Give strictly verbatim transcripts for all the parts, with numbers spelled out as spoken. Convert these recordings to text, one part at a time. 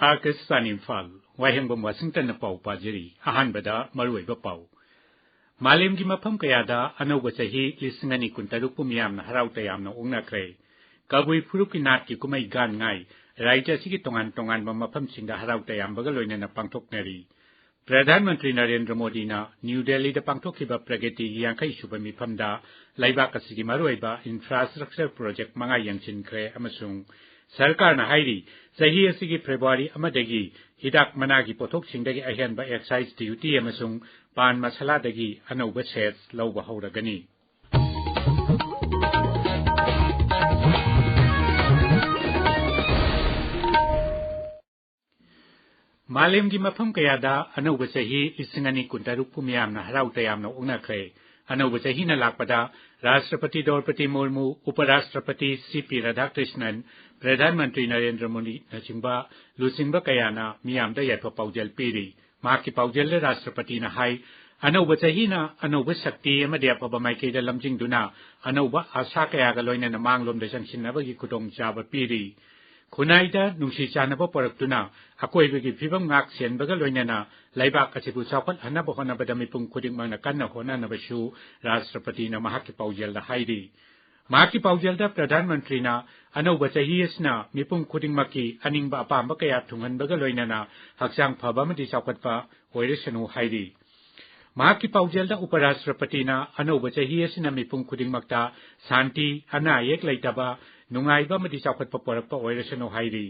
ꯑꯥꯀꯥꯁꯕꯥꯅꯤ ꯏꯝꯐꯥꯜ, ꯋꯥꯍꯦꯡꯕꯝ ꯋꯥꯁꯤꯡꯇꯟꯅ ꯄꯥꯎ ꯄꯥꯖꯔꯤ꯫ ꯑꯍꯥꯟꯕꯗ ꯃꯔꯨꯑꯣꯏꯕ ꯄꯥꯎ꯫ ꯃꯥꯂꯦꯝꯒꯤ ꯃꯐꯝ ꯀꯌꯥꯗ ꯑꯅꯧꯕ ꯆꯍꯤ ꯂꯤꯁꯤꯡ ꯑꯅꯤ ꯀꯨꯟꯇꯔꯨꯛꯄꯨ ꯃꯤꯌꯥꯝꯅ ꯍꯔꯥꯎ ꯇꯌꯥꯝꯅ ꯑꯣꯛꯅꯈ꯭ꯔꯦ꯫ ꯀꯕꯨꯏ ꯐꯨꯔꯨꯞꯀꯤ ꯅꯥꯠꯀꯤ ꯀꯨꯝꯍꯩ ꯒꯥꯟ ꯉꯥꯏ ꯔꯥꯖ꯭ꯌ ꯑꯁꯤꯒꯤ ꯇꯣꯉꯥꯟ ꯇꯣꯉꯥꯟꯕ ꯃꯐꯝꯁꯤꯡꯗ ꯍꯔꯥꯎ ꯇꯌꯥꯝꯕꯒ ꯂꯣꯏꯅꯅ ꯄꯥꯡꯊꯣꯛꯅꯔꯤ꯫ ꯄ꯭ꯔꯙꯥꯟ ꯃꯟꯇ꯭ꯔꯤ ꯅꯔꯦꯟꯗ꯭ꯔ ꯃꯣꯗꯤꯅ ꯅ꯭ꯌꯨ ꯗꯦꯜꯂꯤꯗ ꯄꯥꯡꯊꯣꯛꯈꯤꯕ ꯄ꯭ꯔꯒꯇꯤꯒꯤ ꯌꯥꯡꯈꯩ ꯁꯨꯕ ꯃꯤꯐꯝꯗ ꯂꯩꯕꯥꯛ ꯑꯁꯤꯒꯤ ꯃꯔꯨꯑꯣꯏꯕ infrastructure project ꯃꯉꯥ ꯌꯦꯡꯁꯤꯟꯈ꯭ꯔꯦ ꯑꯃꯁꯨꯡ ꯁꯔꯀꯥꯔꯅ ꯍꯥꯏꯔꯤ, ꯆꯍꯤ ꯑꯁꯤꯒꯤ ꯐꯦꯕ꯭ꯔꯨꯋꯥꯔꯤ ꯑꯃꯗꯒꯤ ꯍꯤꯗꯥꯛ ꯃꯅꯥꯒꯤ ꯄꯣꯠꯊꯣꯛꯁꯤꯡꯗꯒꯤ ꯑꯍꯦꯟꯕ excise duty ꯑꯃꯁꯨꯡ ꯄꯥꯟ ꯃꯁꯥꯂꯥꯗꯒꯤ ꯑꯅꯧꯕ cess ꯂꯧꯕ ꯍꯧꯔꯒꯅꯤ꯫ ꯃꯥꯂꯦꯝꯒꯤ ꯃꯐꯝ ꯀꯌꯥꯗ ꯑꯅꯧꯕ ꯆꯍꯤ ꯂꯤꯁꯤꯡ ꯑꯅꯤ ꯀꯨꯟꯇꯔꯨꯛꯄꯨ ꯃꯤꯌꯥꯝꯅ ꯍꯔꯥꯎ ꯇꯌꯥꯝꯅ ꯑꯣꯛꯅꯈ꯭ꯔꯦ꯫ ꯑꯅꯧꯕ ꯆꯍꯤꯅ ꯂꯥꯛꯄꯗ ꯔꯥꯁꯇ꯭ꯔꯄꯇꯤ ꯗ꯭ꯔꯧꯄꯗꯤ ꯃꯨꯔꯃꯨ, ꯎꯄ ꯔꯥꯁꯇ꯭ꯔꯄꯇꯤ ꯁꯤ ꯄꯤ ꯔꯥꯙꯥꯀ꯭ꯔꯤꯁꯅꯟ, ꯄ꯭ꯔꯙꯥꯟ ꯃꯟꯇ꯭ꯔꯤ ꯅꯔꯦꯟꯗ꯭ꯔ ꯃꯣꯗꯤꯅꯆꯤꯡꯕ ꯂꯨꯆꯤꯡꯕ ꯀꯌꯥꯅ ꯃꯤꯌꯥꯝꯗ ꯌꯥꯏꯐ ꯄꯥꯎꯖꯦꯜ ꯄꯤꯔꯤ꯫ ꯃꯍꯥꯛꯀꯤ ꯄꯥꯎꯖꯦꯜꯗ ꯔꯥꯁꯇ꯭ꯔꯄꯇꯤꯅ ꯍꯥꯏ, ꯑꯅꯧꯕ ꯆꯍꯤꯅ ꯑꯅꯧꯕ ꯁꯛꯇꯤ ꯑꯃꯗꯤ ꯑꯐꯕ ꯃꯥꯏꯀꯩꯗ ꯂꯝꯖꯤꯡꯗꯨꯅ ꯑꯅꯧꯕ ꯑꯥꯁꯥ ꯀꯌꯥꯒ ꯂꯣꯏꯅꯅ ꯃꯥꯡꯂꯣꯝꯗ ꯆꯪꯁꯤꯟꯅꯕꯒꯤ ꯈꯨꯗꯣꯡꯆꯥꯕ ꯄꯤꯔꯤ꯫ ꯈꯨꯟꯅꯥꯏꯗ ꯅꯨꯡꯁꯤ ꯆꯥꯟꯅꯕ ꯄꯨꯔꯛꯇꯨꯅ ꯑꯀꯣꯏꯕꯒꯤ ꯐꯤꯕꯝ ꯉꯥꯛ ꯁꯦꯟꯕꯒ ꯂꯣꯏꯅꯅ ꯂꯩꯕꯥꯛ ꯑꯁꯤꯕꯨ ꯆꯥꯎꯈꯠꯍꯟꯅꯕ ꯍꯣꯠꯅꯕꯗ ꯃꯤꯄꯨꯝ ꯈꯨꯗꯤꯡꯃꯛꯅ ꯀꯟꯅ ꯍꯣꯠꯅꯅꯕꯁꯨ ꯔꯥꯁꯇ꯭ꯔꯄꯇꯤꯅ ꯃꯍꯥꯛꯀꯤ ꯄꯥꯎꯖꯦꯜꯗ ꯍꯥꯏꯔꯤ꯫ ꯃꯍꯥꯛꯀꯤ ꯄꯥꯎꯖꯦꯜꯗ ꯄ꯭ꯔꯙꯥꯟ ꯃꯟꯇ꯭ꯔꯤꯅ ꯑꯅꯧꯕ ꯆꯍꯤ ꯑꯁꯤꯅ ꯃꯤꯄꯨꯝ ꯈꯨꯗꯤꯡꯃꯛꯀꯤ ꯑꯅꯤꯡꯕ ꯑꯄꯥꯝꯕ ꯀꯌꯥ ꯊꯨꯡꯍꯟꯕꯒ ꯂꯣꯏꯅꯅ ꯍꯛꯆꯥꯡ ꯐꯕ ꯑꯃꯗꯤ ꯆꯥꯎꯈꯠꯄ ꯑꯣꯏꯔꯁꯅꯨ ꯍꯥꯏꯔꯤ꯫ ꯃꯍꯥꯛꯀꯤ ꯄꯥꯎꯖꯦꯜꯗ ꯎꯄ ꯔꯥꯁꯇ꯭ꯔꯄꯇꯤꯅ ꯑꯅꯧꯕ ꯆꯍꯤ ꯑꯁꯤꯅ ꯃꯤꯄꯨꯝ ꯈꯨꯗꯤꯡꯃꯛꯇ ꯁꯥꯟꯇꯤ, ꯑꯅꯥ ꯑꯌꯦꯛ ꯂꯩꯇꯕ, ꯅꯨꯡꯉꯥꯏꯕ ꯑꯃꯗꯤ ꯆꯥꯎꯈꯠꯄ ꯄꯣꯔꯛꯄ ꯑꯣꯏꯔꯁꯅꯨ ꯍꯥꯏꯔꯤ꯫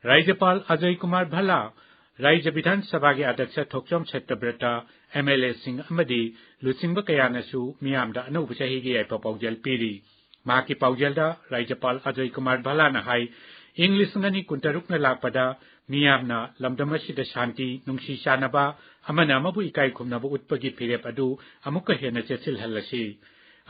ꯔꯥꯖ꯭ꯌꯄꯥꯜ ꯑꯖꯣꯏ ꯀꯨꯃꯥꯔ ꯚꯜꯂꯥ, ꯔꯥꯖ꯭ꯌ ꯕꯤꯙꯥꯟ ꯁꯚꯥꯒꯤ ꯑꯗ꯭ꯌꯛꯁ ꯊꯣꯛꯆꯣꯝ ꯁꯠꯇꯕ꯭ꯔꯇ, ꯑꯦꯝ ꯑꯦꯜ ꯑꯦꯁꯤꯡ ꯑꯃꯗꯤ ꯂꯨꯆꯤꯡꯕ ꯀꯌꯥꯅꯁꯨ ꯃꯤꯌꯥꯝꯗ ꯑꯅꯧꯕ ꯆꯍꯤꯒꯤ ꯌꯥꯏꯐ ꯄꯥꯎꯖꯦꯜ ꯄꯤꯔꯤ꯫ ꯃꯍꯥꯛꯀꯤ ꯄꯥꯎꯖꯦꯜꯗ ꯔꯥꯖ꯭ꯌꯄꯥꯜ ꯑꯖꯣꯏ ꯀꯨꯃꯥꯔ ꯚꯜꯂꯥꯅ ꯍꯥꯏ, ꯏꯪ ꯂꯤꯁꯤꯡ ꯑꯅꯤ ꯀꯨꯟꯇꯔꯨꯛꯅ ꯂꯥꯛꯄꯗ ꯃꯤꯌꯥꯝꯅ ꯂꯝꯗꯝ ꯑꯁꯤꯗ ꯁꯥꯟꯇꯤ, ꯅꯨꯡꯁꯤ ꯆꯥꯟꯅꯕ, ꯑꯃꯅ ꯑꯃꯕꯨ ꯏꯀꯥꯏ ꯈꯨꯝꯅꯕ ꯎꯠꯄꯒꯤ ꯐꯤꯔꯦꯞ ꯑꯗꯨ ꯑꯃꯨꯛꯀ ꯍꯦꯟꯅ ꯆꯦꯠꯁꯤꯜꯍꯜꯂꯁꯤ꯫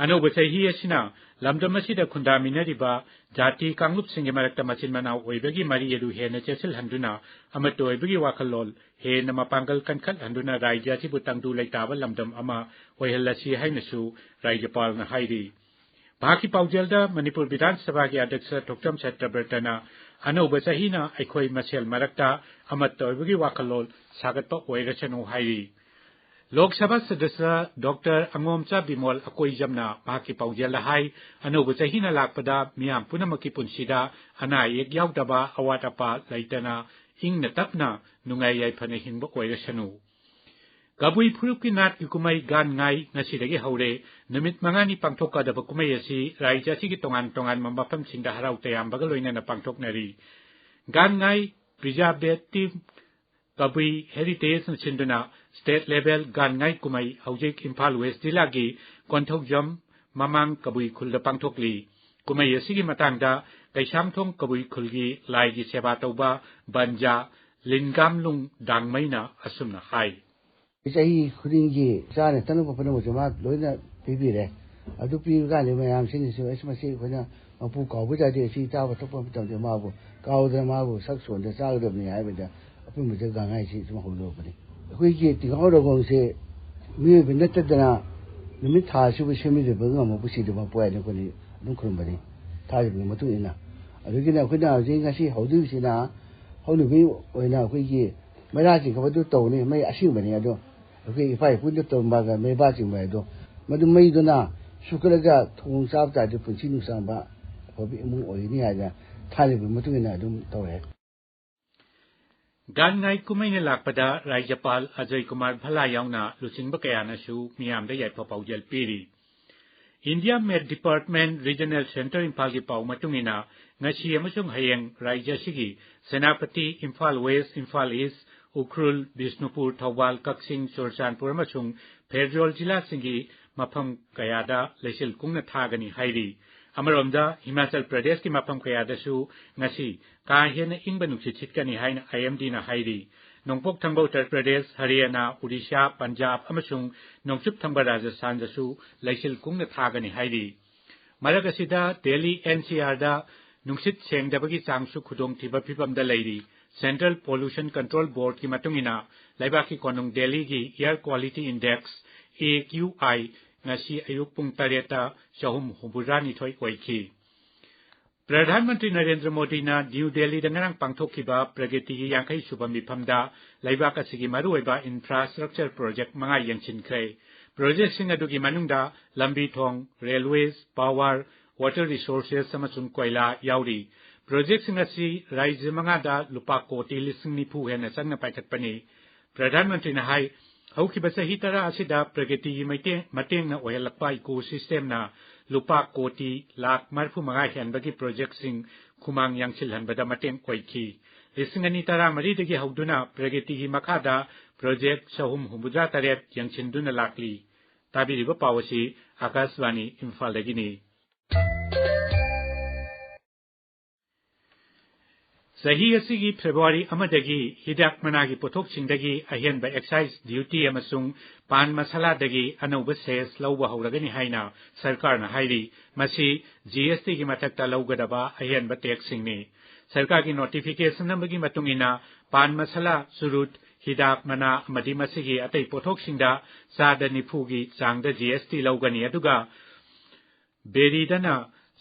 ꯑꯅꯧꯕ ꯆꯍꯤ ꯑꯁꯤꯅ ꯂꯝꯗꯝ ꯑꯁꯤꯗ ꯈꯨꯟꯗꯥꯃꯤꯟꯅꯔꯤꯕ ꯖꯥꯇꯤ ꯀꯥꯡꯂꯨꯞꯁꯤꯡꯒꯤ ꯃꯔꯛꯇ ꯃꯆꯤꯟ ꯃꯅꯥꯎ ꯑꯣꯏꯕꯒꯤ ꯃꯔꯤ ꯑꯗꯨ ꯍꯦꯟꯅ ꯆꯦꯠꯁꯤꯜꯍꯟꯗꯨꯅ ꯑꯃꯠꯇ ꯑꯣꯏꯕꯒꯤ ꯋꯥꯈꯜꯂꯣꯟ ꯍꯦꯟꯅ ꯃꯄꯥꯡꯒꯜ ꯀꯟꯈꯠꯍꯟꯗꯨꯅ ꯔꯥꯖ꯭ꯌ ꯑꯁꯤꯕꯨ ꯇꯪꯗꯨ ꯂꯩꯇꯥꯕ ꯂꯝꯗꯝ ꯑꯃ ꯑꯣꯏꯍꯜꯂꯁꯤ ꯍꯥꯏꯅꯁꯨ ꯔꯥꯖ꯭ꯌꯄꯥꯜꯅ ꯍꯥꯏꯔꯤ꯫ ꯃꯍꯥꯛꯀꯤ ꯄꯥꯎꯖꯦꯜꯗ ꯃꯅꯤꯄꯨꯔ ꯕꯤꯙꯥꯟ ꯁꯚꯥꯒꯤ ꯑꯗ꯭ꯌꯛꯁ ꯊꯣꯛꯆꯣꯝ ꯁꯠꯇꯕ꯭ꯔꯇꯅ ꯑꯅꯧꯕ ꯆꯍꯤꯅ ꯑꯩꯈꯣꯏ ꯃꯁꯦꯜ ꯃꯔꯛꯇ ꯑꯃꯠꯇ ꯑꯣꯏꯕꯒꯤ ꯋꯥꯈꯜꯂꯣꯟ ꯁꯥꯒꯠꯄ ꯑꯣꯏꯔꯁꯅꯨ ꯍꯥꯏꯔꯤ꯫ ꯂꯣꯛ ꯁꯚꯥ ꯁꯗꯁ꯭ꯌ ꯗꯣꯛꯇꯔ ꯑꯉꯣꯝꯆꯥ ꯕꯤꯃꯣꯜ ꯑꯀꯣꯏꯖꯝꯅ ꯃꯍꯥꯛꯀꯤ ꯄꯥꯎꯖꯦꯜꯗ ꯍꯥꯏ, ꯑꯅꯧꯕ ꯆꯍꯤꯅ ꯂꯥꯛꯄꯗ ꯃꯤꯌꯥꯝ ꯄꯨꯝꯅꯃꯛꯀꯤ ꯄꯨꯟꯁꯤꯗ ꯑꯅꯥ ꯑꯌꯦꯛ ꯌꯥꯎꯗꯕ, ꯑꯋꯥꯠ ꯑꯄꯥ ꯂꯩꯇꯅ ꯏꯪꯅ ꯇꯞꯅ ꯅꯨꯡꯉꯥꯏ ꯌꯥꯏꯐꯅ ꯍꯤꯡꯕ ꯑꯣꯏꯔꯁꯅꯨ꯫ ꯀꯕꯨꯏ ꯐꯨꯔꯨꯞꯀꯤ ꯅꯥꯠꯀꯤ ꯀꯨꯝꯍꯩ ꯒꯥꯟ ꯉꯥꯏ ꯉꯁꯤꯗꯒꯤ ꯍꯧꯔꯦ꯫ ꯅꯨꯃꯤꯠ ꯃꯉꯥꯅꯤ ꯄꯥꯡꯊꯣꯛꯀꯗꯕ ꯀꯨꯝꯍꯩ ꯑꯁꯤ ꯔꯥꯖ꯭ꯌ ꯑꯁꯤꯒꯤ ꯇꯣꯉꯥꯟ ꯇꯣꯉꯥꯟꯕ ꯃꯐꯝꯁꯤꯡꯗ ꯍꯔꯥꯎ ꯇꯌꯥꯝꯕꯒ ꯂꯣꯏꯅꯅ ꯄꯥꯡꯊꯣꯛꯅꯔꯤ꯫ ꯒꯥꯟ ꯉꯥꯏ Preservative Kabui Heritageꯅ ꯁꯤꯟꯗꯨꯅ state level ꯒꯥꯟ ꯉꯥꯏ ꯀꯨꯝꯍꯩ ꯍꯧꯖꯤꯛ ꯏꯝꯐꯥꯜ ꯋꯦꯁ ꯖꯤꯂꯥꯒꯤ ꯀꯣꯟꯊꯧꯖꯝ ꯃꯃꯥꯡ ꯀꯕꯨꯏ ꯈꯨꯜꯗ ꯄꯥꯡꯊꯣꯛꯂꯤ꯫ ꯀꯨꯝꯍꯩ ꯑꯁꯤꯒꯤ ꯃꯇꯥꯡꯗ ꯀꯩꯁꯥꯝꯊꯣꯡ ꯀꯕꯨꯏ ꯈꯨꯜꯒꯤ ꯂꯥꯏꯒꯤ ꯁꯦꯕꯥ ꯇꯧꯕ ꯕꯟꯖꯥ ꯂꯤꯟꯒꯥꯝꯂꯨꯡ ꯗꯥꯡꯃꯩꯅ ꯑꯁꯨꯝꯅ ꯍꯥꯏ꯫ ꯆꯍꯤ ꯈꯨꯗꯤꯡꯒꯤ ꯆꯥꯅ ꯊꯛꯅꯕ ꯄꯨꯝꯅꯃꯛꯁꯦ ꯃꯥ ꯂꯣꯏꯅ ꯄꯤꯕꯤꯔꯦ꯫ ꯑꯗꯨ ꯄꯤꯕ ꯀꯥꯟꯗ ꯃꯌꯥꯝꯁꯤꯅꯁꯨ ꯑꯁ ꯃꯁꯤ ꯑꯩꯈꯣꯏꯅ ꯃꯄꯨ ꯀꯥꯎꯕ ꯌꯥꯗꯦ, ꯑꯁꯤ ꯆꯥꯕ ꯊꯛꯄ ꯃꯇꯝꯗ ꯃꯥꯕꯨ ꯀꯥꯎꯗꯅ ꯃꯥꯕꯨ ꯁꯛ ꯁꯣꯟꯗ ꯆꯥꯒꯗꯕꯅꯤ ꯍꯥꯏꯕꯗ ꯑꯄꯨꯟꯕꯗ ꯒꯥꯡꯉꯥꯏꯁꯤ ꯁꯨꯝ ꯍꯧꯗꯣꯔꯛꯄꯅꯤ꯫ ꯑꯩꯈꯣꯏꯒꯤ ꯇꯤꯡꯈꯥꯡ ꯔꯧꯒꯣꯡꯁꯦ ꯃꯤꯑꯣꯏꯕ ꯅꯠꯇꯗꯅ ꯅꯨꯃꯤꯠ ꯊꯥ ꯑꯁꯤꯕꯨ ꯁꯦꯝꯕꯤꯗꯕ ꯉꯝꯃꯕ ꯁꯤꯗꯕ ꯄꯣꯛꯑꯦꯅ ꯑꯩꯈꯣꯏꯅ ꯑꯗꯨꯝ ꯈꯨꯔꯨꯝꯕꯅꯤ ꯊꯥꯖꯕꯒꯤ ꯃꯇꯨꯡ ꯏꯟꯅ꯫ ꯑꯗꯨꯒꯤꯅ ꯑꯩꯈꯣꯏꯅ ꯍꯧꯖꯤꯛ ꯉꯁꯤ ꯍꯧꯗꯣꯏꯁꯤꯅ ꯍꯧꯅꯕꯤ ꯑꯣꯏꯅ ꯑꯩꯈꯣꯏꯒꯤ ꯃꯩꯔꯥ ꯆꯤꯡꯈꯠꯄꯗꯨ ꯇꯧꯅꯤ, ꯃꯩ ꯑꯁꯦꯡꯕꯅꯤ꯫ ꯑꯗꯣ ꯑꯩꯈꯣꯏ ꯏꯄꯥ ꯏꯄꯨꯅ ꯇꯧꯔꯝꯕꯒ ꯃꯩꯕꯥ ꯆꯤꯡꯕ ꯍꯥꯏꯗꯣ, ꯃꯗꯨ ꯃꯩꯗꯨꯅ ꯁꯨꯈꯠꯂꯒ ꯊꯣꯡ ꯆꯥꯕ ꯇꯥꯔꯗꯤ ꯄꯨꯟꯁꯤ ꯅꯨꯡꯁꯥꯡꯕ ꯑꯐꯕ ꯏꯃꯨꯡ ꯑꯣꯏꯒꯅꯤ ꯍꯥꯏꯅ ꯊꯥꯏꯅꯒꯤ ꯃꯇꯨꯡ ꯏꯟꯅ ꯑꯗꯨꯝ ꯇꯧꯔꯦ꯫ ꯒꯥꯟ ꯉꯥꯏ ꯀꯨꯝꯍꯩꯅ ꯂꯥꯛꯄꯗ ꯔꯥꯖ꯭ꯌꯄꯥꯜ ꯑꯖꯣꯏ ꯀꯨꯃꯥꯔ ꯚꯜꯂꯥ ꯌꯥꯎꯅ ꯂꯨꯆꯤꯡꯕ ꯀꯌꯥꯅꯁꯨ ꯃꯤꯌꯥꯝꯗ ꯌꯥꯏꯐ ꯄꯥꯎꯖꯦꯜ ꯄꯤꯔꯤ꯫ India Met Department Regional Centre ꯏꯝꯐꯥꯜꯒꯤ ꯄꯥꯎ ꯃꯇꯨꯡ ꯏꯟꯅ, ꯉꯁꯤ ꯑꯃꯁꯨꯡ ꯍꯌꯦꯡ ꯔꯥꯖ꯭ꯌ ꯑꯁꯤꯒꯤ ꯁꯦꯅꯥꯄꯇꯤ, ꯏꯝꯐꯥꯜ ꯋꯦꯁ, ꯏꯝꯐꯥꯜ ꯏꯁ, ꯎꯈ꯭ꯔꯨꯜ, ꯕꯤꯁꯅꯨꯄꯨꯔ, ꯊꯧꯕꯥꯜ, ꯀꯛꯆꯤꯡ, ꯆꯨꯔꯆꯥꯟꯄꯨꯔ ꯑꯃꯁꯨꯡ ꯐꯦꯔꯖꯣꯜ ꯖꯤꯂꯥꯁꯤꯡꯒꯤ ꯃꯐꯝ ꯀꯌꯥꯗ ꯂꯩꯆꯤꯜ ꯀꯨꯡꯅ ꯊꯥꯒꯅꯤ ꯍꯥꯏꯔꯤ꯫ ꯑꯃꯔꯣꯝꯗ, ꯍꯤꯃꯥꯆꯜ ꯄ꯭ꯔꯗꯦꯁꯀꯤ ꯃꯐꯝ ꯀꯌꯥꯗꯁꯨ ꯉꯁꯤ ꯀꯥ ꯍꯦꯟꯅ ꯏꯪꯕ ꯅꯨꯡꯁꯤꯠ ꯁꯤꯠꯀꯅꯤ ꯍꯥꯏꯅ IMDꯅ ꯍꯥꯏꯔꯤ꯫ ꯅꯣꯡꯄꯣꯛ ꯊꯪꯕ ꯎꯠꯇꯔ ꯄ꯭ꯔꯗꯦꯁ, ꯍꯔꯤꯌꯥꯅꯥ, ꯑꯣꯗꯤꯁꯥ, ꯄꯟꯖꯥꯕ ꯑꯃꯁꯨꯡ ꯅꯣꯡꯆꯨꯞ ꯊꯪꯕ ꯔꯥꯖꯁꯊꯥꯟꯗꯁꯨ ꯂꯩꯆꯤꯜ ꯀꯨꯡꯅ ꯊꯥꯒꯅꯤ ꯍꯥꯏꯔꯤ꯫ ꯃꯔꯛ ꯑꯁꯤꯗ, ꯗꯦꯜꯂꯤ NCRꯗ ꯅꯨꯡꯁꯤꯠ ꯁꯦꯡꯗꯕꯒꯤ ꯆꯥꯡꯁꯨ ꯈꯨꯗꯣꯡꯊꯤꯕ ꯐꯤꯚꯝꯗ ꯂꯩꯔꯤ꯫ Central Pollution Control Boardꯀꯤ ꯃꯇꯨꯡ ꯏꯟꯅ, ꯂꯩꯕꯥꯛꯀꯤ ꯀꯣꯅꯨꯡ ꯗꯦꯜꯂꯤꯒꯤ Air Quality Index, AQI, ꯉꯁꯤ ꯑꯌꯨꯛ ꯄꯨꯡ ꯇꯔꯦꯠꯇ ꯆꯍꯨꯝ ꯍꯨꯝꯐꯨꯇꯔꯥꯅꯤꯊꯣꯏ ꯑꯣꯏꯈꯤ꯫ ꯄ꯭ꯔꯙꯥꯟ ꯃꯟꯇ꯭ꯔꯤ ꯅꯔꯦꯟꯗ꯭ꯔ ꯃꯣꯗꯤꯅ ꯅ꯭ꯌꯨ ꯗꯦꯜꯂꯤꯗ ꯉꯔꯥꯡ ꯄꯥꯡꯊꯣꯛꯈꯤꯕ ꯄ꯭ꯔꯒꯇꯤꯒꯤ ꯌꯥꯡꯈꯩ ꯁꯨꯕ ꯃꯤꯐꯝꯗ ꯂꯩꯕꯥꯛ ꯑꯁꯤꯒꯤ ꯃꯔꯨꯑꯣꯏꯕ infrastructure project ꯃꯉꯥ ꯌꯦꯡꯁꯤꯟꯈ꯭ꯔꯦ꯫ Projectꯁꯤꯡ ꯑꯗꯨꯒꯤ ꯃꯅꯨꯡꯗ ꯂꯝꯕꯤ ꯊꯣꯡ, railways, power, water resources ꯑꯃꯁꯨꯡ ꯀꯣꯏꯂꯥ ꯌꯥꯎꯔꯤ꯫ Projectꯁꯤꯡ ꯑꯁꯤ ꯔꯥꯖ꯭ꯌ ꯃꯉꯥꯗ ꯂꯨꯄꯥ ꯀꯣꯇꯤ ꯂꯤꯁꯤꯡ ꯅꯤꯐꯨ ꯍꯦꯟꯅ ꯆꯪꯅ ꯄꯥꯏꯈꯠꯄꯅꯤ꯫ ꯄ꯭ꯔꯙꯥꯟ ꯃꯟꯇ꯭ꯔꯤꯅ ꯍꯥꯏ, ꯍꯧꯈꯤꯕ ꯆꯍꯤ ꯇꯔꯥ ꯑꯁꯤꯗ ꯄ꯭ꯔꯒꯇꯤꯒꯤ ꯃꯇꯦꯡ, ꯃꯇꯦꯡꯅ ꯑꯣꯏꯍꯜꯂꯛꯄ ecosystemꯅ ꯂꯨꯄꯥ ꯀꯣꯇꯤ ꯂꯥꯈ ꯃꯔꯤꯐꯨ ꯃꯉꯥ ꯍꯦꯟꯕꯒꯤ projectꯁꯤꯡ ꯈꯨꯃꯥꯡ ꯌꯥꯡꯁꯤꯜꯍꯟꯕꯗ ꯃꯇꯦꯡ ꯑꯣꯏꯈꯤ꯫ ꯂꯤꯁꯤꯡ ꯑꯅꯤ ꯇꯔꯥꯃꯔꯤꯗꯒꯤ ꯍꯧꯗꯨꯅ ꯄ꯭ꯔꯒꯇꯤꯒꯤ ꯃꯈꯥꯗ project ꯆꯍꯨꯝ ꯍꯨꯝꯐꯨꯇꯔꯥ ꯇꯔꯦꯠ ꯌꯦꯡꯁꯤꯟꯗꯨꯅ ꯂꯥꯛꯂꯤ꯫ ꯇꯥꯕꯤꯔꯤꯕ ꯄꯥꯎ ꯑꯁꯤ ꯑꯥꯀꯥꯁꯕꯥꯅꯤ ꯏꯝꯐꯥꯜꯗꯒꯤꯅꯤ꯫ ꯆꯍꯤ ꯑꯁꯤꯒꯤ February ꯑꯃꯗꯒꯤ ꯍꯤꯗꯥꯛ ꯃꯅꯥꯒꯤ ꯄꯣꯠꯊꯣꯛꯁꯤꯡꯗꯒꯤ ꯑꯍꯦꯟꯕ excise duty ꯑꯃꯁꯨꯡ ꯄꯥꯟ ꯃꯁꯥꯂꯥꯗꯒꯤ ꯑꯅꯧꯕ cess ꯂꯧꯕ ꯍꯧꯔꯒꯅꯤ ꯍꯥꯏꯅ ꯁꯔꯀꯥꯔꯅ ꯍꯥꯏꯔꯤ꯫ ꯃꯁꯤ GSTꯒꯤ ꯃꯊꯛꯇ ꯂꯧꯒꯗꯕ ꯑꯍꯦꯟꯕ taxꯁꯤꯡꯅꯤ꯫ ꯁꯔꯀꯥꯔꯒꯤ notification ꯑꯃꯒꯤ ꯃꯇꯨꯡ ꯏꯟꯅ, ꯄꯥꯟ ꯃꯁꯥꯂꯥ, ꯆꯨꯔꯨꯠ, ꯍꯤꯗꯥꯛ ꯃꯅꯥ ꯑꯃꯗꯤ ꯃꯁꯤꯒꯤ ꯑꯇꯩ ꯄꯣꯠꯊꯣꯛꯁꯤꯡꯗ ꯆꯥꯗ ꯅꯤꯐꯨꯒꯤ ꯆꯥꯡꯗ GST ꯂꯧꯒꯅꯤ, ꯑꯗꯨꯒ ꯕꯦꯔꯤꯗꯅ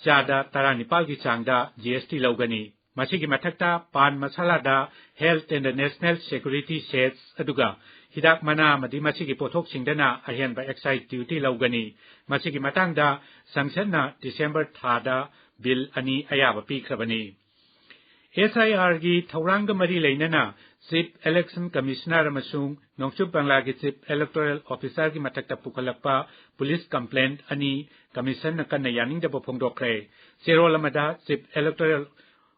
ꯆꯥꯗ ꯇꯔꯥꯅꯤꯄꯥꯜꯒꯤ ꯆꯥꯡꯗ GST ꯂꯧꯒꯅꯤ꯫ ꯃꯁꯤꯒꯤ ꯃꯊꯛꯇ, ꯄꯥꯟ ꯃꯁꯥꯂꯥꯗ Health and National Security cess, ꯑꯗꯨꯒ ꯍꯤꯗꯥꯛ ꯃꯅꯥ ꯑꯃꯗꯤ ꯃꯁꯤꯒꯤ ꯄꯣꯠꯊꯣꯛꯁꯤꯡꯗꯅ ꯑꯍꯦꯟꯕ excise duty ꯂꯧꯒꯅꯤ꯫ ꯃꯁꯤꯒꯤ ꯃꯇꯥꯡꯗ ꯁꯪꯁꯠꯅ December ꯊꯥꯗ bill ꯑꯅꯤ ꯑꯌꯥꯕ ꯄꯤꯈ꯭ꯔꯕꯅꯤ꯫ SIRꯒꯤ ꯊꯧꯔꯥꯡꯒ ꯃꯔꯤ ꯂꯩꯅꯅ Chief Election Commissioner ꯑꯃꯁꯨꯡ ꯅꯣꯡꯆꯨꯞ ꯕꯪꯒ꯭ꯂꯥꯒꯤ Chief Electoral Officerꯒꯤ ꯃꯊꯛꯇ ꯄꯨꯈꯠꯂꯛꯄ police complaint ꯑꯅꯤ Commissionꯅ ꯀꯟꯅ ꯌꯥꯅꯤꯡꯗꯕ ꯐꯣꯡꯗꯣꯛꯈ꯭ꯔꯦ꯫ ꯆꯦꯔꯣꯜ ꯑꯃꯗ Chief Electoral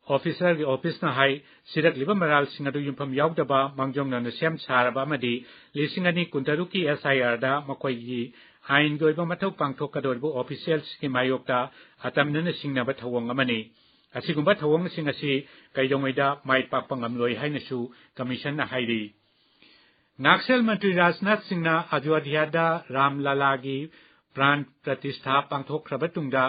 Officerꯒꯤ officeꯅ ꯍꯥꯏ, ꯁꯤꯔꯛꯂꯤꯕ ꯃꯔꯥꯜꯁꯤꯡ ꯑꯗꯨ ꯌꯨꯝꯐꯝ ꯌꯥꯎꯗꯕ, ꯃꯥꯡꯖꯧꯅꯅ ꯁꯦꯝ ꯁꯥꯔꯕ ꯑꯃꯗꯤ ꯂꯤꯁꯤꯡ ꯑꯅꯤ ꯀꯨꯟꯇꯔꯨꯛꯀꯤ SIRꯗ ꯃꯈꯣꯏꯒꯤ ꯑꯥꯏꯟꯒꯤ ꯑꯣꯏꯕ ꯃꯊꯧ ꯄꯥꯡꯊꯣꯛꯀꯗꯧꯔꯤꯕ officialꯁꯤꯡꯒꯤ ꯃꯥꯌꯣꯛꯇ ꯑꯇꯝꯅꯅ ꯁꯤꯡꯅꯕ ꯊꯧꯑꯣꯡ ꯑꯃꯅꯤ꯫ ꯑꯁꯤꯒꯨꯝꯕ ꯊꯧꯑꯣꯡꯁꯤꯡ ꯑꯁꯤ ꯀꯩꯗꯧꯉꯩꯗ ꯃꯥꯏ ꯄꯥꯛꯄ ꯉꯝꯂꯣꯏ ꯍꯥꯏꯅꯁꯨ Commissionꯅ ꯍꯥꯏꯔꯤ꯫ ꯅꯛꯁꯜ ꯃꯟꯇ꯭ꯔꯤ ꯔꯥꯖꯅꯥꯊ ꯁꯤꯡꯅ ꯑꯌꯣꯙ꯭ꯌꯥꯗ ꯔꯥꯝ ꯂꯥꯂꯥꯒꯤ ꯄ꯭ꯔꯥꯟ ꯄ꯭ꯔꯇꯤꯁꯊꯥ ꯄꯥꯡꯊꯣꯛꯈ꯭ꯔꯕ ꯇꯨꯡꯗ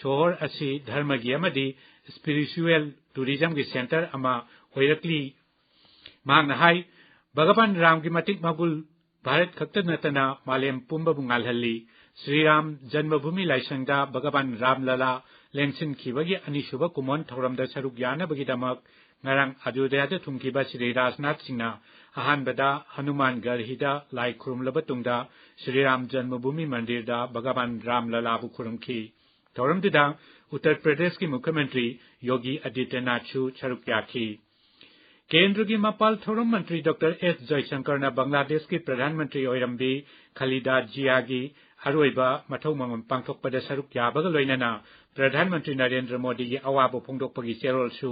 ꯁꯣꯍꯔ ꯑꯁꯤ ꯙꯔꯃꯒꯤ ꯑꯃꯗꯤ spiritual tourismꯒꯤ centre ꯑꯃ ꯑꯣꯏꯔꯛꯂꯤ꯫ ꯃꯍꯥꯛꯅ ꯍꯥꯏ, ꯚꯒꯋꯥꯟ ꯔꯥꯝꯒꯤ ꯃꯇꯤꯛ ꯃꯒꯨꯜ ꯚꯥꯔꯠ ꯈꯛꯇ ꯅꯠꯇꯅ ꯃꯥꯂꯦꯝ ꯄꯨꯝꯕꯕꯨ ꯉꯥꯜꯍꯜꯂꯤ꯫ ꯁ꯭ꯔꯤ ꯔꯥꯝ ꯖꯟꯃꯚꯨꯃꯤ ꯂꯥꯏꯁꯪꯗ ꯚꯒꯋꯥꯟ ꯔꯥꯝ ꯂꯥꯂꯥ ꯂꯦꯡꯁꯤꯟꯈꯤꯕꯒꯤ ꯑꯅꯤꯁꯨꯕ ꯀꯨꯝꯑꯣꯟ ꯊꯧꯔꯝꯗ ꯁꯔꯨꯛ ꯌꯥꯅꯕꯒꯤꯗꯃꯛ ꯉꯔꯥꯡ ꯑꯌꯣꯙ꯭ꯌꯥꯗ ꯊꯨꯡꯈꯤꯕ ꯁ꯭ꯔꯤ ꯔꯥꯖꯅꯥꯊ ꯁꯤꯡꯅ ꯑꯍꯥꯟꯕꯗ ꯍꯅꯨꯃꯥꯟ ꯒꯔꯍꯤꯗ ꯂꯥꯏ ꯈꯨꯔꯨꯝꯂꯕ ꯇꯨꯡꯗ ꯁ꯭ꯔꯤ ꯔꯥꯝ ꯖꯟꯃꯚꯨꯃꯤ ꯃꯟꯗꯤꯔꯗ ꯚꯒꯋꯥꯟ ꯔꯥꯝ ꯂꯂꯥꯕꯨ ꯈꯨꯔꯨꯝꯈꯤ꯫ ꯊꯧꯔꯝꯗꯨꯗ ꯎꯠꯇꯔ ꯄ꯭ꯔꯗꯦꯁꯀꯤ ꯃꯨꯈ꯭ꯌ ꯃꯟꯇ꯭ꯔꯤ ꯌꯣꯒꯤ ꯑꯗꯤꯇ꯭ꯌꯅꯥꯊꯁꯨ ꯁꯔꯨꯛ ꯌꯥꯈꯤ꯫ ꯀꯦꯟꯗ꯭ꯔꯒꯤ ꯃꯄꯥꯜ ꯊꯧꯔꯝ ꯃꯟꯇ꯭ꯔꯤ ꯗꯣꯛꯇꯔ ꯑꯦꯁ ꯖꯌꯁꯪꯀꯔꯅ ꯕꯪꯒ꯭ꯂꯥꯗꯦꯁꯀꯤ ꯄ꯭ꯔꯙꯥꯟ ꯃꯟꯇ꯭ꯔꯤ ꯑꯣꯏꯔꯝꯕꯤ ꯈꯂꯤꯗꯥ ꯖꯤꯌꯥꯒꯤ ꯑꯔꯣꯏꯕ ꯃꯊꯧ ꯃꯉꯝ ꯄꯥꯡꯊꯣꯛꯄꯗ ꯁꯔꯨꯛ ꯌꯥꯕꯒ ꯂꯣꯏꯅꯅ ꯄ꯭ꯔꯙꯥꯟ ꯃꯟꯇ꯭ꯔꯤ ꯅꯔꯦꯟꯗ꯭ꯔ ꯃꯣꯗꯤꯒꯤ ꯑꯋꯥꯕ ꯐꯣꯡꯗꯣꯛꯄꯒꯤ ꯆꯦꯔꯣꯜꯁꯨ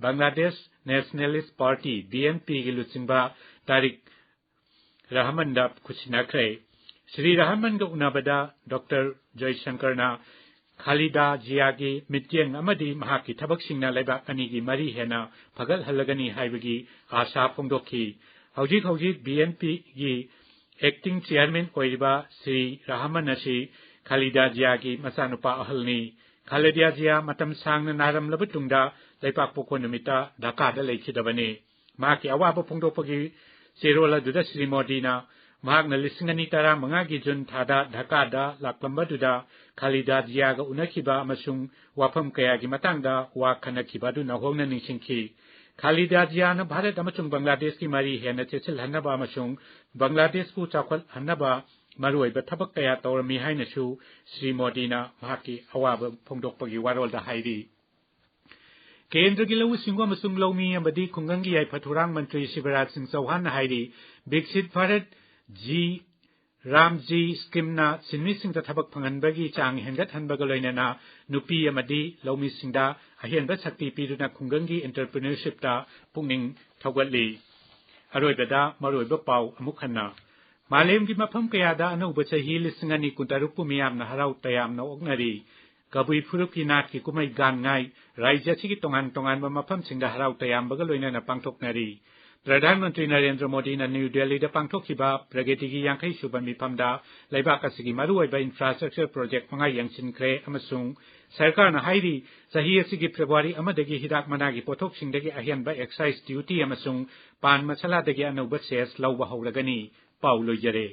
Bangladesh nationalist party, B N ꯄꯤꯒꯤ ꯂꯨꯆꯤꯡꯕ ꯇꯥꯔꯤꯛ ꯔꯍꯃꯟꯗ ꯈꯨꯠꯁꯤꯟꯅꯈ꯭ꯔꯦ꯫ ꯁ꯭ꯔꯤ ꯔꯍꯃꯟꯒ ꯎꯅꯕꯗ ꯗꯣꯛꯇꯔ ꯖꯌꯁꯪꯀꯔꯅ ꯈꯥꯂꯤꯗꯥ ꯖꯤꯌꯥꯒꯤ ꯃꯤꯠꯌꯦꯡ ꯑꯃꯗꯤ ꯃꯍꯥꯛꯀꯤ ꯊꯕꯛꯁꯤꯡꯅ ꯂꯩꯕꯥꯛ ꯑꯅꯤꯒꯤ ꯃꯔꯤ ꯍꯦꯟꯅ ꯐꯒꯠꯍꯜꯂꯒꯅꯤ ꯍꯥꯏꯕꯒꯤ ꯑꯥꯁꯥ ꯐꯣꯡꯗꯣꯛꯈꯤ꯫ ꯍꯧꯖꯤꯛ ꯍꯧꯖꯤꯛ ꯕꯤ ꯑꯦꯟ ꯄꯤꯒꯤ ꯑꯦꯛꯇꯤꯡ ꯆꯤꯌꯔꯃꯦꯟ ꯑꯣꯏꯔꯤꯕ ꯁ꯭ꯔꯤ ꯔꯍꯃꯟ ꯑꯁꯤ ꯈꯥꯂꯤꯗꯥ ꯖꯤꯌꯥꯒꯤ ꯃꯆꯥꯅꯨꯄꯥ ꯑꯍꯜꯅꯤ꯫ ꯈꯥꯂꯤꯗꯥ ꯖꯤꯌꯥ ꯃꯇꯝ ꯁꯥꯡꯅ ꯅꯥꯔꯝꯂꯕ ꯇꯨꯡꯗ ꯂꯩꯄꯥꯛꯄꯣꯛꯄ ꯅꯨꯃꯤꯠꯇ ꯙꯥꯀꯥꯗ ꯂꯩꯈꯤꯗꯕꯅꯤ꯫ ꯃꯍꯥꯛꯀꯤ ꯑꯋꯥꯕ ꯐꯣꯡꯗꯣꯛꯄꯒꯤ ꯆꯦꯔꯣꯜ ꯑꯗꯨꯗ ꯁ꯭ꯔꯤ ꯃꯣꯗꯤꯅ ꯃꯍꯥꯛꯅ ꯂꯤꯁꯤꯡ ꯑꯅꯤ ꯇꯔꯥꯃꯉꯥꯒꯤ ꯖꯨꯟ ꯊꯥꯗ ꯙꯥꯀꯥꯗ ꯂꯥꯛꯂꯝꯕꯗꯨꯗ ꯈꯥꯂꯤꯗꯥ ꯖꯤꯌꯥꯒ ꯎꯅꯈꯤꯕ ꯑꯃꯁꯨꯡ ꯋꯥꯐꯝ ꯀꯌꯥꯒꯤ ꯃꯇꯥꯡꯗ ꯋꯥ ꯈꯟꯅꯈꯤꯕ ꯑꯗꯨ ꯅꯧꯍꯧꯅ ꯅꯤꯡꯁꯤꯡꯈꯤ꯫ ꯈꯥꯂꯤꯗꯥ ꯖꯤꯌꯥꯅ ꯚꯥꯔꯠ ꯑꯃꯁꯨꯡ ꯕꯪꯒ꯭ꯂꯥꯗꯦꯁꯀꯤ ꯃꯔꯤ ꯍꯦꯟꯅ ꯆꯦꯠꯁꯤꯜꯍꯟꯅꯕ ꯑꯃꯁꯨꯡ ꯕꯪꯒ꯭ꯂꯥꯗꯦꯁꯄꯨ ꯆꯥꯎꯈꯠꯍꯟꯅꯕ ꯃꯔꯨꯑꯣꯏꯕ ꯊꯕꯛ ꯀꯌꯥ ꯇꯧꯔꯝꯃꯤ ꯍꯥꯏꯅꯁꯨ ꯁ꯭ꯔꯤ ꯃꯣꯗꯤꯅ ꯃꯍꯥꯛꯀꯤ ꯑꯋꯥꯕ ꯐꯣꯡꯗꯣꯛꯄꯒꯤ ꯋꯥꯔꯣꯜꯗ ꯍꯥꯏꯔꯤ꯫ ꯀꯦꯟꯗ꯭ꯔꯒꯤ ꯂꯧꯎ ꯁꯤꯡꯎ ꯑꯃꯁꯨꯡ ꯂꯧꯃꯤ ꯑꯃꯗꯤ ꯈꯨꯡꯒꯪꯒꯤ ꯌꯥꯏꯐ ꯊꯧꯔꯥꯡ ꯃꯟꯇ꯭ꯔꯤ ꯁꯤꯕꯔꯥꯖ ꯁꯤꯡ ꯆꯧꯍꯥꯟꯅ ꯍꯥꯏꯔꯤ, ꯕꯤꯛꯁꯤꯠ ꯚꯥꯔꯠ ꯖꯤ ꯔꯥꯝꯖꯤ ꯁ꯭ꯀꯤꯝꯅ ꯁꯤꯟꯃꯤꯁꯤꯡꯗ ꯊꯕꯛ ꯐꯪꯍꯟꯕꯒꯤ ꯆꯥꯡ ꯍꯦꯟꯒꯠꯍꯟꯕꯒ ꯂꯣꯏꯅꯅ ꯅꯨꯄꯤ ꯑꯃꯗꯤ ꯂꯧꯃꯤꯁꯤꯡꯗ ꯑꯍꯦꯟꯕ ꯁꯛꯇꯤ ꯄꯤꯗꯨꯅ ꯈꯨꯡꯒꯪꯒꯤ ꯑꯦꯟꯇꯔꯄ꯭ꯔꯤꯅꯔꯁꯤꯞꯇ ꯄꯨꯛꯅꯤꯡ ꯊꯧꯒꯠꯂꯤ꯫ ꯑꯔꯣꯏꯕꯗ ꯃꯔꯨꯑꯣꯏꯕ ꯄꯥꯎ ꯑꯃꯨꯛ ꯍꯟꯅ꯫ ꯃꯥꯂꯦꯝꯒꯤ ꯃꯐꯝ ꯀꯌꯥꯗ ꯑꯅꯧꯕ ꯆꯍꯤ ꯂꯤꯁꯤꯡ ꯑꯅꯤ ꯀꯨꯟꯇꯔꯨꯛꯄꯨ ꯃꯤꯌꯥꯝꯅ ꯍꯔꯥꯎ ꯇꯌꯥꯝꯅ ꯑꯣꯛꯅꯔꯤ꯫ ꯀꯕꯨꯏ ꯐꯨꯔꯨꯞꯀꯤ ꯅꯥꯠꯀꯤ ꯀꯨꯝꯍꯩ ꯒꯥꯟꯉꯥꯏ ꯔꯥꯖ꯭ꯌ ꯑꯁꯤꯒꯤ ꯇꯣꯉꯥꯟ ꯇꯣꯉꯥꯟꯕ ꯃꯐꯝꯁꯤꯡꯗ ꯍꯔꯥꯎ ꯇꯌꯥꯝꯕꯒ ꯂꯣꯏꯅꯅ ꯄꯥꯡꯊꯣꯛꯅꯔꯤ꯫ ꯄ꯭ꯔꯙꯥꯟ ꯃꯟꯇ꯭ꯔꯤ ꯅꯔꯦꯟꯗ꯭ꯔ ꯃꯣꯗꯤꯅ ꯅ꯭ꯌꯨ ꯗꯦꯜꯂꯤꯗ ꯄꯥꯡꯊꯣꯛꯈꯤꯕ ꯄ꯭ꯔꯒꯇꯤꯒꯤ ꯌꯥꯡꯈꯩ ꯁꯨꯕ ꯃꯤꯐꯝꯗ ꯂꯩꯕꯥꯛ ꯑꯁꯤꯒꯤ ꯃꯔꯨꯑꯣꯏꯕ ꯏꯟꯐ꯭ꯔꯥꯁ꯭ꯇ꯭ꯔꯛꯆꯔ ꯄ꯭ꯔꯣꯖꯦꯛ ꯃꯉꯥ ꯌꯦꯡꯁꯤꯟꯈ꯭ꯔꯦ ꯑꯃꯁꯨꯡ ꯁꯔꯀꯥꯔꯅ ꯍꯥꯏꯔꯤ, ꯆꯍꯤ ꯑꯁꯤꯒꯤ ꯐꯦꯕ꯭ꯔꯨꯋꯥꯔꯤ ꯑꯃꯗꯒꯤ ꯍꯤꯗꯥꯛ ꯃꯅꯥꯒꯤ ꯄꯣꯠꯊꯣꯛꯁꯤꯡꯗꯒꯤ ꯑꯍꯦꯟꯕ ꯑꯦꯛꯁꯥꯏꯖ ꯗ꯭ꯌꯨꯇꯤ ꯑꯃꯁꯨꯡ ꯄꯥꯟ ꯃꯁꯥꯂꯥꯗꯒꯤ ꯑꯅꯧꯕ ꯁꯦꯁ ꯂꯧꯕ ꯍꯧꯔꯒꯅꯤ꯫ ꯄꯥꯎ ꯂꯣꯏꯖꯔꯦ꯫